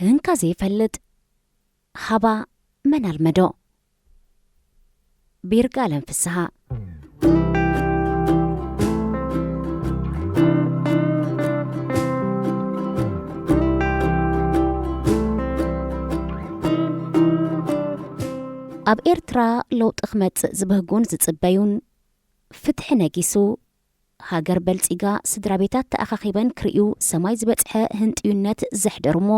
እንካ ዘይፈልጥ ሃባ መን ኣልመዶ? ቢርጋለም ፍስሃ። ኣብ ኤርትራ ለውጢ ክመጽእ ዝበህጉን ዝጽበዩን፣ ፍትሒ ነጊሱ፣ ሃገር በልጺጋ፣ ስድራ ቤታት ተኣኻኺበን ክርእዩ ሰማይ ዝበጽሐ ህንጥዩነት ዘሕደሩሞ፣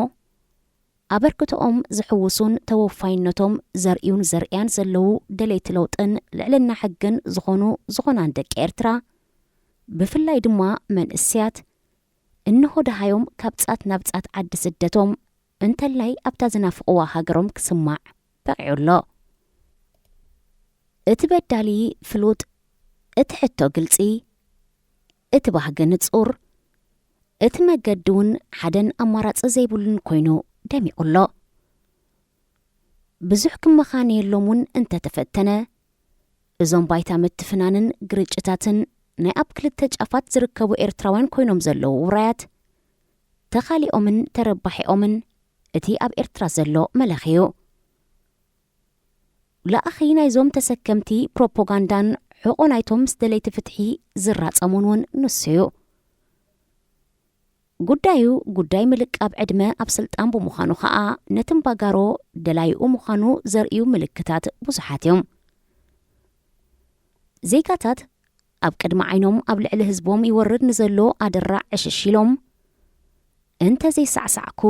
ኣበርክቶኦም ዝሕውሱን ተወፋይነቶም ዘርእዩን ዘርእያን ዘለዉ ደለይቲ ለውጥን ልዕልና ሕግን ዝኾኑ ዝኾናን ደቂ ኤርትራ፣ ብፍላይ ድማ መንእሰያት፣ እንሆ ደሃዮም ካብ ጻት ናብ ጻት ዓዲ ስደቶም፣ እንተላይ ኣብታ ዝናፍቕዋ ሃገሮም ክስማዕ በቒዑ ኣሎ። እቲ በዳሊ ፍሉጥ፣ እቲ ሕቶ ግልጺ፣ እቲ ባህጊ ንጹር፣ እቲ መገዲ እውን ሓደን ኣማራጺ ዘይብሉን ኮይኑ ደሚቑ ኣሎ። ብዙሕ ክመኻነየሎም እውን እንተተፈተነ፣ እዞም ባይታ ምትፍናንን ግርጭታትን ናይ ኣብ ክልተ ጫፋት ዝርከቡ ኤርትራውያን ኮይኖም ዘለዉ ውራያት፣ ተኻሊኦምን ተረባሒኦምን እቲ ኣብ ኤርትራ ዘሎ መለኺ እዩ። ለኣኺ ናይዞም ተሰከምቲ ፕሮፓጋንዳን ሕቖ ናይቶም ምስ ደለይቲ ፍትሒ ዝራጸሙን እውን ንሱ እዩ። ጉዳዩ ጉዳይ ምልቃብ ዕድመ ኣብ ስልጣን ብምዃኑ ኸኣ፣ ነቲ እምባጋሮ ደላይኡ ምዃኑ ዘርእዩ ምልክታት ብዙሓት እዮም። ዜጋታት ኣብ ቅድሚ ዓይኖም ኣብ ልዕሊ ህዝቦም ይወርድ ንዘሎ ኣደራዕ ዕሽሽ ኢሎም፣ "እንተ ዘይሳዕሳዕኩ፣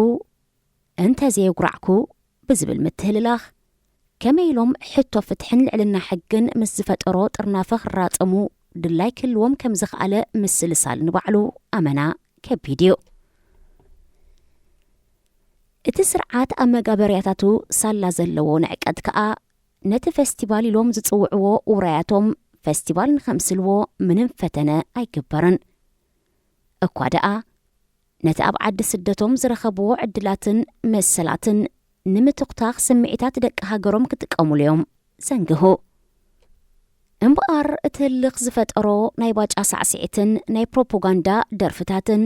እንተ ዘየጉራዕኩ" ብዝብል ምትህልላኽ፣ ከመይ ኢሎም ሕቶ ፍትሕን ልዕልና ሕግን ምስ ዝፈጠሮ ጥርናፈ ክራጸሙ ድላይ ክህልዎም ከም ዝኸኣለ ምስልሳል ንባዕሉ ኣመና ከቢድ እዩ። እቲ ስርዓት ኣብ መጋበርያታቱ ሳላ ዘለዎ ንዕቀት ከኣ፣ ነቲ ፈስቲቫል ኢሎም ዝጽውዕዎ ውራያቶም ፈስቲቫል ንኸምስልዎ ምንም ፈተነ ኣይግበርን። እኳ ደኣ፣ ነቲ ኣብ ዓዲ ስደቶም ዝረኸብዎ ዕድላትን መሰላትን ንምትኹታኽ ስምዒታት ደቂ ሃገሮም ክጥቀሙሉ እዮም ዘንግሁ። እምበኣር፣ እቲ ህልኽ ዝፈጠሮ ናይ ባጫ ሳዕስዒትን ናይ ፕሮፓጋንዳ ደርፍታትን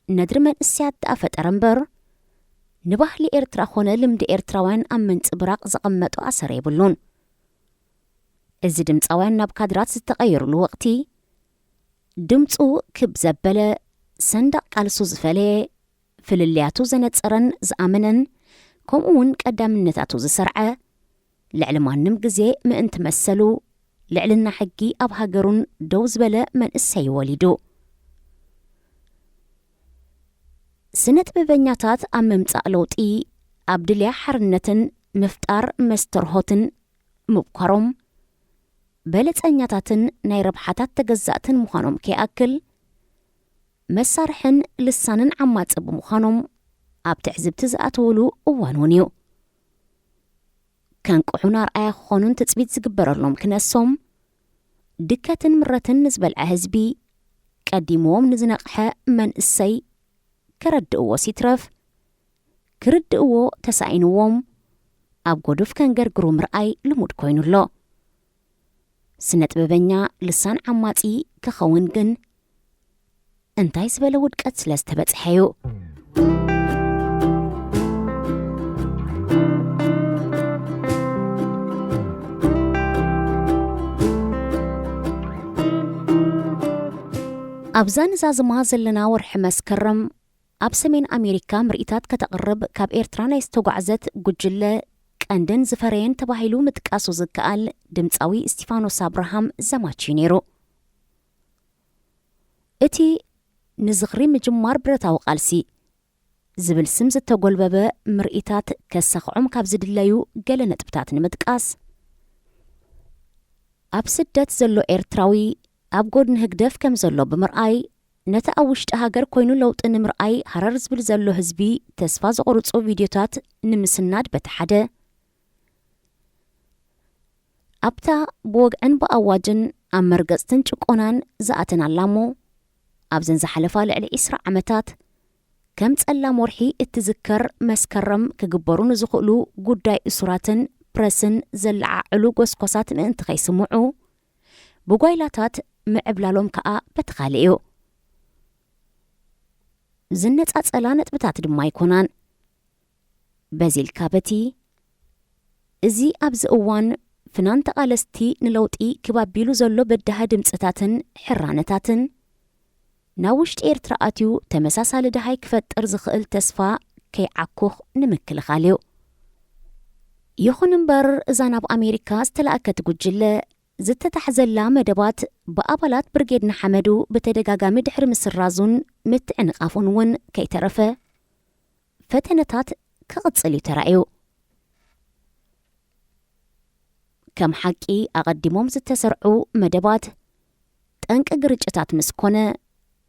ነድሪ መንእሰያት ደኣ ፈጠረ እምበር፣ ንባህሊ ኤርትራ ኾነ ልምዲ ኤርትራውያን ኣብ ምንጽብራቕ ዘቐመጦ ኣሰር የብሉን። እዚ ድምጻውያን ናብ ካድራት ዝተቐየሩሉ ወቕቲ፣ ድምጹ ክብ ዘበለ፣ ሰንደቕ ቃልሱ ዝፈለየ፣ ፍልልያቱ ዘነጸረን ዝኣመነን፣ ከምኡ እውን ቀዳምነታቱ ዝሰርዐ፣ ልዕሊ ማንም ግዜ ምእንቲ መሰሉ፣ ልዕልና ሕጊ ኣብ ሃገሩን ደው ዝበለ መንእሰይ ወሊዱ። ስነ ጥበበኛታት ኣብ ምምጻእ ለውጢ፣ ኣብ ድልያ ሓርነትን ምፍጣር መስተርሆትን ምብኳሮም፣ በለጸኛታትን ናይ ረብሓታት ተገዛእትን ምዃኖም ከይኣክል፣ መሳርሕን ልሳንን ዓማጺ ብምዃኖም ኣብ ትዕዝብቲ ዝኣተውሉ እዋን እውን እዩ። ከንቅሑን ኣርኣያ ክኾኑን ትጽቢት ዝግበረሎም ክነሶም፣ ድከትን ምረትን ንዝበልዐ ህዝቢ፣ ቀዲምዎም ንዝነቕሐ መንእሰይ ከረድእዎስ ይትረፍ፣ ክርድእዎ ተሳኢንዎም ኣብ ጎዱፍ ከንገርግሩ ምርኣይ ልሙድ ኮይኑ ኣሎ። ስነ ጥበበኛ ልሳን ዓማጺ ክኸውን ግን እንታይ ዝበለ ውድቀት ስለ ዝተበጽሐ እዩ? ኣብዛ ንዛዝማ ዘለና ወርሒ መስከረም፣ ኣብ ሰሜን ኣሜሪካ ምርኢታት ከተቕርብ ካብ ኤርትራ ናይ ዝተጓዕዘት ጉጅለ፣ ቀንድን ዝፈረየን ተባሂሉ ምጥቃሱ ዝከኣል ድምጻዊ እስቲፋኖስ ኣብርሃም ዘማች እዩ ነይሩ። እቲ ንዝኽሪ ምጅማር ብረታዊ ቃልሲ ዝብል ስም ዝተጎልበበ ምርኢታት ከሳኽዖም ካብ ዝድለዩ ገለ ነጥብታት ንምጥቃስ፣ ኣብ ስደት ዘሎ ኤርትራዊ ኣብ ጎድኒ ህግደፍ ከም ዘሎ ብምርኣይ፣ ነቲ ኣብ ውሽጢ ሃገር ኮይኑ ለውጢ ንምርኣይ ሃረር ዝብል ዘሎ ህዝቢ ተስፋ ዘቑርጹ ቪድዮታት ንምስናድ በቲ ሓደ፣ ኣብታ ብወግዕን ብኣዋጅን ኣብ መርገጽትን ጭቆናን ዝኣተናላ እሞ፣ ኣብዘን ዝሓለፋ ልዕሊ ዒስራ ዓመታት ከም ጸላም ወርሒ እትዝከር መስከረም ክግበሩ ንዝኽእሉ ጉዳይ እሱራትን ፕረስን ዘለዓዕሉ ጎስጓሳት ምእንቲ ከይስምዑ፣ ብጓይላታት ምዕብላሎም ከኣ በቲ ካልእ እዩ። ዝነጻጸላ ነጥብታት ድማ ኣይኮናን። በዚ ኢልካ በቲ፣ እዚ ኣብዚ እዋን ፍናን ተቓለስቲ ንለውጢ ክብ ኣቢሉ ዘሎ በዳሂ ድምጽታትን ሕራነታትን፣ ናብ ውሽጢ ኤርትራ ኣትዩ ተመሳሳሊ ደሃይ ክፈጥር ዝኽእል ተስፋ ከይዓኩኽ ንምክልኻል እዩ። ይኹን እምበር፣ እዛ ናብ ኣሜሪካ ዝተላእከት ጉጅለ ዝተታሕዘላ መደባት ብኣባላት ብርጌድ ንሓመዱ ብተደጋጋሚ ድሕሪ ምስራዙን ምትዕንቓፉን እውን ከይተረፈ ፈተነታት ክቕጽል እዩ ተራእዩ። ከም ሓቂ ኣቐዲሞም ዝተሰርዑ መደባት ጠንቂ ግርጭታት ምስ ኮነ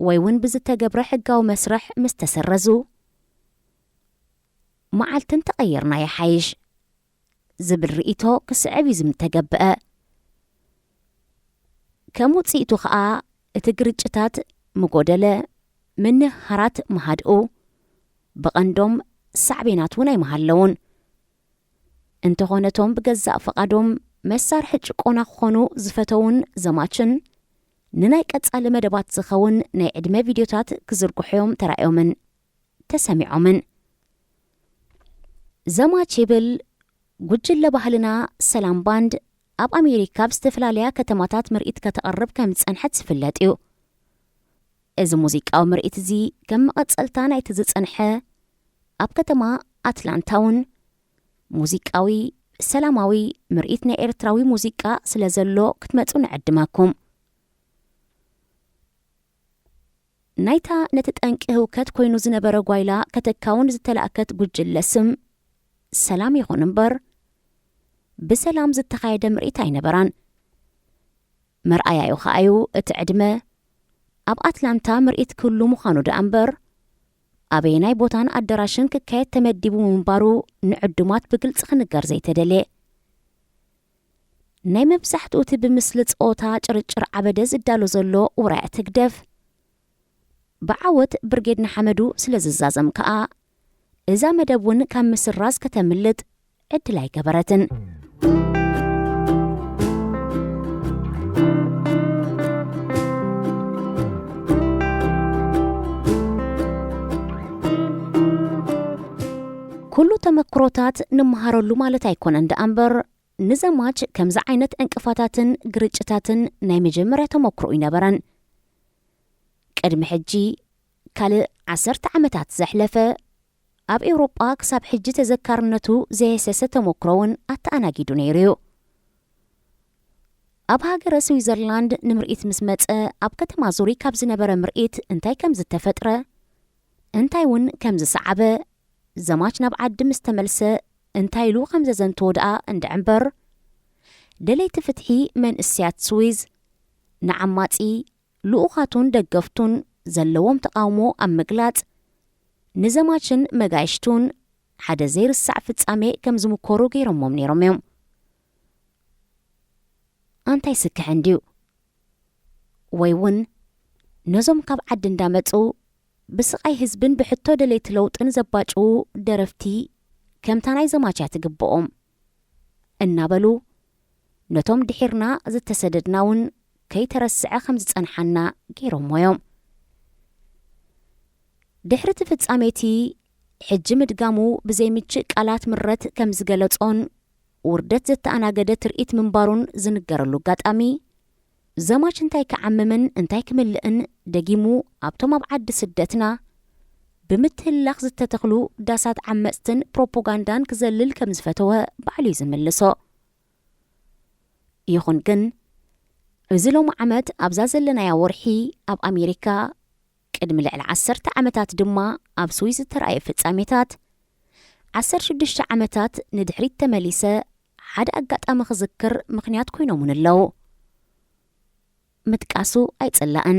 ወይ እውን ብዝተገብረ ሕጋዊ መስርሕ ምስ ተሰረዙ፣ መዓልቲ እንተቐይርና ይሓይሽ ዝብል ርእይቶ ክስዕብ እዩ ዝተገብአ። ከም ውጽኢቱ ኸኣ እቲ ግርጭታት ምጎደለ፣ ምንህሃራት ምሃድኡ፣ ብቐንዶም ሳዕቤናት እውን ኣይምሃለውን። እንተኾነ እቶም ብገዛእ ፍቓዶም መሳርሒ ጭቆና ክኾኑ ዝፈተውን ዘማችን ንናይ ቀጻሊ መደባት ዝኸውን ናይ ዕድመ ቪድዮታት ክዝርግሑ እዮም ተራእዮምን ተሰሚዖምን። ዘማች ይብል ጉጅለ ባህልና ሰላም ባንድ ኣብ ኣሜሪካ ኣብ ዝተፈላለያ ከተማታት ምርኢት ከተቕርብ ከም ዝጸንሐት ዝፍለጥ እዩ። እዚ ሙዚቃዊ ምርኢት እዚ ከም መቐጸልታ ናይቲ ዝጸንሐ ኣብ ከተማ ኣትላንታ እውን ሙዚቃዊ ሰላማዊ ምርኢት ናይ ኤርትራዊ ሙዚቃ ስለ ዘሎ ክትመጹ ንዕድመኩም። ናይታ ነቲ ጠንቂ ህውከት ኮይኑ ዝነበረ ጓይላ ከተካውን ዝተላእከት ጉጅለ ስም ሰላም ይኹን እምበር፣ ብሰላም ዝተኻየደ ምርኢት ኣይነበራን። መርኣያኡ ኸኣዩ እቲ ዕድመ ኣብ ኣትላንታ ምርኢት ክህሉ ምዃኑ ደኣ እምበር፣ ኣበየናይ ቦታን ኣዳራሽን ክካየድ ተመዲቡ ምንባሩ ንዕዱማት ብግልጺ ክንገር ዘይተደልየ። ናይ መብዛሕትኡ እቲ ብምስሊ ጸወታ ጭርጭር ዓበደ ዝዳሎ ዘሎ ውራያት ህግደፍ፣ ብዓወት ብርጌድ ንሓመዱ ስለ ዝዛዘም ከኣ፣ እዛ መደብ እውን ካብ ምስራዝ ከተምልጥ ዕድል ኣይገበረትን። ኩሉ ተመክሮታት ንምሃረሉ ማለት ኣይኮነን ደኣ እምበር፣ ንዘማች ከምዚ ዓይነት ዕንቅፋታትን ግርጭታትን ናይ መጀመርያ ተመክሮ ይነበረን። ቅድሚ ሕጂ ካልእ ዓሰርተ ዓመታት ዘሕለፈ፣ ኣብ ኤውሮጳ ክሳብ ሕጂ ተዘካርነቱ ዘየሰሰ ተመክሮ እውን ኣተኣናጊዱ ነይሩ እዩ። ኣብ ሃገረ ስዊዘርላንድ ንምርኢት ምስ መጸ፣ ኣብ ከተማ ዙሪክ ካብ ዝነበረ ምርኢት እንታይ ከም ዝተፈጥረ፣ እንታይ እውን ከም ዝሰዓበ፣ ዘማች ናብ ዓዲ ምስ ተመልሰ እንታይ ኢሉ ከም ዘዘንተዎ ደኣ እንድዒ እምበር፣ ደለይቲ ፍትሒ መንእሰያት ስዊዝ ንዓማጺ ልኡኻቱን ደገፍቱን ዘለዎም ተቓውሞ ኣብ ምግላጽ፣ ንዘማችን መጋይሽቱን ሓደ ዘይርሳዕ ፍጻሜ ከም ዝምኮሩ ገይሮሞም ነይሮም እዮም። ኣንታይ ስክሕ እንድዩ? ወይ እውን ነዞም ካብ ዓዲ እንዳመጹ ብስቓይ ህዝብን ብሕቶ ደለይቲ ለውጥን ዘባጭዉ ደረፍቲ ከምታ ናይ ዘማች እያ ትግብኦም እናበሉ ነቶም ድሒርና ዝተሰደድና እውን ከይተረስዐ ከም ዝጸንሓና ገይሮሞ እዮም። ድሕሪ እቲ ፍጻሜ እቲ ሕጂ ምድጋሙ ብዘይምችእ ቃላት ምረት ከም ዝገለጾን ውርደት ዘተኣናገደ ትርኢት ምንባሩን ዝንገረሉ ኣጋጣሚ፣ ዘማች እንታይ ክዓምምን እንታይ ክምልእን ደጊሙ ኣብቶም ኣብ ዓዲ ስደትና ብምትህልላኽ ዝተተኽሉ ዳሳት ዓመጽትን ፕሮፓጋንዳን ክዘልል ከም ዝፈተወ ባዕሉ እዩ ዝምልሶ። ይኹን ግን፣ እዚ ሎሚ ዓመት ኣብዛ ዘለናያ ወርሒ ኣብ ኣሜሪካ ቅድሚ ልዕሊ ዓሰርተ ዓመታት ድማ ኣብ ስዊስ ዝተራእየ ፍጻሜታት፣ ዓሰርተ ሽዱሽተ ዓመታት ንድሕሪት ተመሊሰ ሓደ ኣጋጣሚ ክዝክር ምኽንያት ኮይኖምን ኣለዉ። ምጥቃሱ ኣይጽላእን።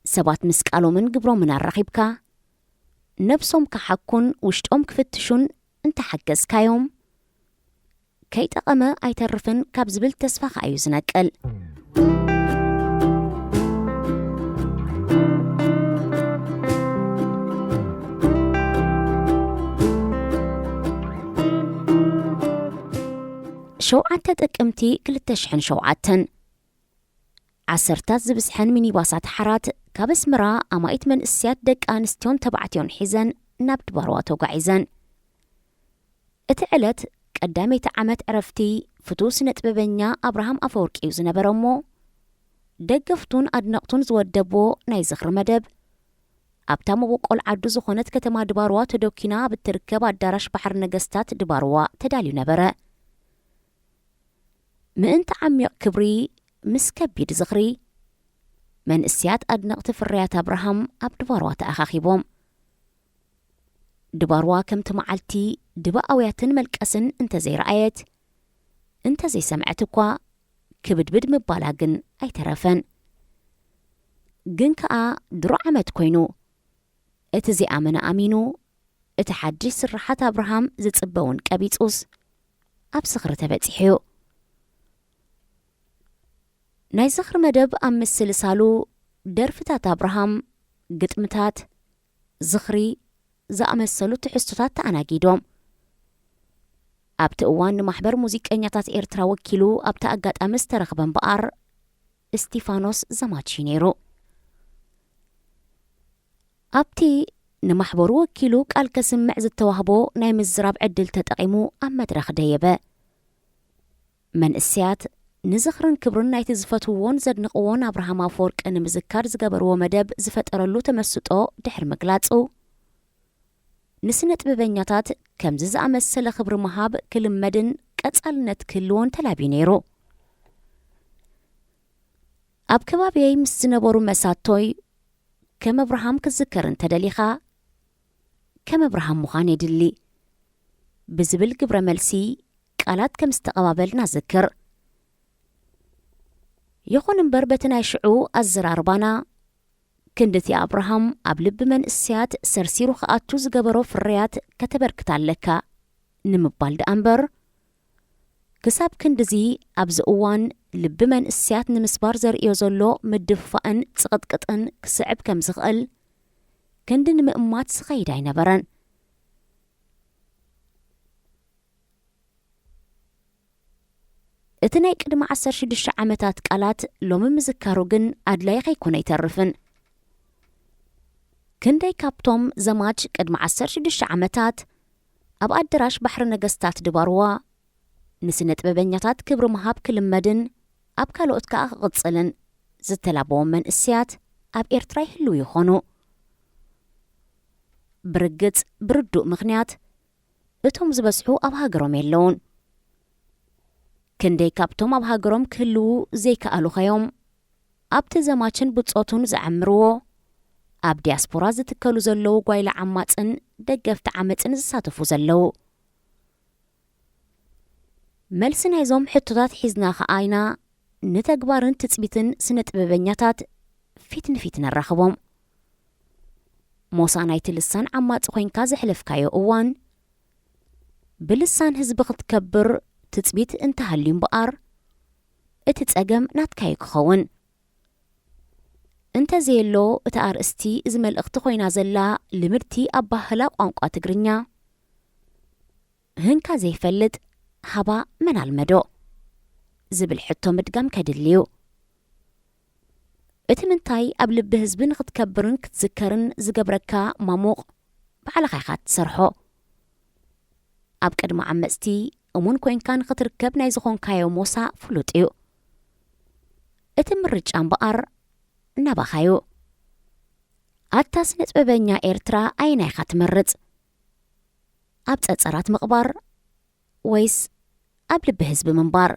ሰባት ምስ ቃሎምን ግብሮምን ኣራኺብካ፣ ነብሶም ክሓኩን ውሽጦም ክፍትሹን እንተሓገዝካዮም፣ ከይጠቐመ ኣይተርፍን ካብ ዝብል ተስፋ ከኣ እዩ ዝነቅል። ሸውዓተ ጥቅምቲ ክልተ ሽሕን ሸውዓተን፣ ዓሰርታት ዝብዝሐን ሚኒባሳት ሓራት ካብ ኣስመራ ኣማኢት መንእሰያት ደቂ ኣንስትዮን ተባዕትዮን ሒዘን ናብ ድባርዋ ተጓዒዘን። እቲ ዕለት ቀዳመይቲ ዓመት ዕረፍቲ ፍቱው ስነ ጥበበኛ ኣብርሃም ኣፈወርቂ እዩ ዝነበረ እሞ፣ ደገፍቱን ኣድነቕቱን ዝወደብዎ ናይ ዝኽሪ መደብ፣ ኣብታ መበቆል ዓዱ ዝኾነት ከተማ ድባርዋ ተደኪና ኣብ እትርከብ ኣዳራሽ ባሕሪ ነገስታት ድባርዋ ተዳልዩ ነበረ። ምእንቲ ዓሚቕ ክብሪ ምስ ከቢድ ዝኽሪ፣ መንእስያት ኣድነቕቲ ፍርያት ኣብርሃም ኣብ ድባርዋ ተኣኻኺቦም። ድባርዋ ከምቲ መዓልቲ ድባ ኣውያትን መልቀስን እንተዘይረኣየት፣ እንተዘይሰምዐት እኳ፣ ክብድብድ ምባላ ግን ኣይተረፈን። ግን ከኣ ድሮ ዓመት ኮይኑ፣ እቲ ዘይኣመነ ኣሚኑ፣ እቲ ሓድሽ ስርሓት ኣብርሃም ዝጽበ እውን ቀቢጹስ፣ ኣብ ዝኽሪ ተበጺሑ'ዩ። ናይ ዝኽሪ መደብ ኣብ ምስልሳሉ፣ ደርፍታት ኣብርሃም፣ ግጥምታት፣ ዝኽሪ ዝኣመሰሉ ትሕዝቶታት ተኣናጊዶም። ኣብቲ እዋን ንማሕበር ሙዚቀኛታት ኤርትራ ወኪሉ ኣብቲ ኣጋጣሚ ዝተረኽበ እምበኣር፣ እስቲፋኖስ ዘማች እዩ ነይሩ። ኣብቲ ንማሕበሩ ወኪሉ ቃል ከስምዕ ዝተዋህቦ ናይ ምዝራብ ዕድል ተጠቒሙ ኣብ መድረኽ ደየበ። መንእሰያት ንዝኽርን ክብርን ናይቲ ዝፈትውዎን ዘድንቕዎን ኣብርሃም ኣፈወርቂ ንምዝካር ዝገበርዎ መደብ ዝፈጠረሉ ተመስጦ ድሕሪ ምግላጹ፣ ንስነ ጥበበኛታት ከምዚ ዝኣመሰለ ክብሪ ምሃብ ክልመድን ቀጻልነት ክህልዎን ተላብዩ ነይሩ። ኣብ ከባቢየይ ምስ ዝነበሩ መሳቶይ፣ ከም ኣብርሃም ክትዝከር እንተደሊኻ፣ ከም ኣብርሃም ምዃን የድሊ ብዝብል ግብረ መልሲ ቃላት ከም ዝተቐባበልና ዝክር። ይኹን እምበር በቲ ናይ ሽዑ ኣዘራርባና፣ ክንድቲ ኣብርሃም ኣብ ልቢ መንእሰያት ሰርሲሩ ክኣቱ ዝገበሮ ፍርያት ከተበርክት ኣለካ ንምባል ደኣ እምበር፣ ክሳብ ክንድዚ ኣብዚ እዋን ልቢ መንእሰያት ንምስባር ዘርእዮ ዘሎ ምድፍፋእን ጽቕጥቅጥን ክስዕብ ከም ዝኽእል ክንዲ ንምእማት ዝኸይድ ኣይነበረን። እቲ ናይ ቅድሚ ዓሰርተ ሽዱሽተ ዓመታት ቃላት ሎሚ ምዝካሩ ግን ኣድላይ ከይኮነ ኣይተርፍን። ክንደይ ካብቶም ዘማች ቅድሚ ዓሰርተ ሽዱሽተ ዓመታት ኣብ ኣደራሽ ባሕሪ ነገስታት ድባርዋ ንስነ ጥበበኛታት ክብሪ ምሃብ ክልመድን ኣብ ካልኦት ከኣ ክቕጽልን ዝተላበዎም መንእሰያት ኣብ ኤርትራ ይህልዉ ይኾኑ። ብርግጽ፣ ብርዱእ ምኽንያት፣ እቶም ዝበዝሑ ኣብ ሃገሮም የለውን። ክንደይ ካብቶም ኣብ ሃገሮም ክህልዉ ዘይከኣሉኸዮም ኣብቲ ዘማችን ብጾቱን ዝዓምርዎ፣ ኣብ ዲያስፖራ ዝትከሉ ዘለዉ ጓይላ ዓማጽን ደገፍቲ ዓመጽን ዝሳተፉ ዘለዉ? መልሲ ናይዞም ሕቶታት ሒዝና ከኣ ኢና ንተግባርን ትጽቢትን ስነ ጥበበኛታት ፊት ንፊት ነራኽቦም። ሞሳ ናይቲ ልሳን ዓማጺ ኮይንካ ዘሕለፍካዮ እዋን፣ ብልሳን ህዝቢ ክትከብር ትጽቢት እንተሃልዩ እምበኣር፣ እቲ ጸገም ናትካዩ ክኸውን። እንተዘየሎ፣ እታ ኣርእስቲ እዚ መልእኽቲ ኮይና ዘላ ልምድቲ ኣባህላ ቋንቋ ትግርኛ፣ ህንካ ዘይፈልጥ ሃባ መን ኣልመዶ? ዝብል ሕቶ ምድጋም ከድሊ እዩ። እቲ ምንታይ ኣብ ልቢ ህዝቢ ንክትከብርን ክትዝከርን ዝገብረካ ማሙቕ ባዕልኻ ኢኻ ትሰርሖ። ኣብ ቅድሚ ዓመጽቲ እሙን ኮይንካ ንክትርከብ ናይ ዝኾንካዮ ሞሳ ፍሉጥ እዩ። እቲ ምርጫ እምበኣር ናባኻ እዩ። ኣታ ስነ ጥበበኛ ኤርትራ ኣየናይ ኢኻ ትመርጽ? ኣብ ጸጸራት ምቕባር ወይስ ኣብ ልቢ ህዝቢ ምንባር?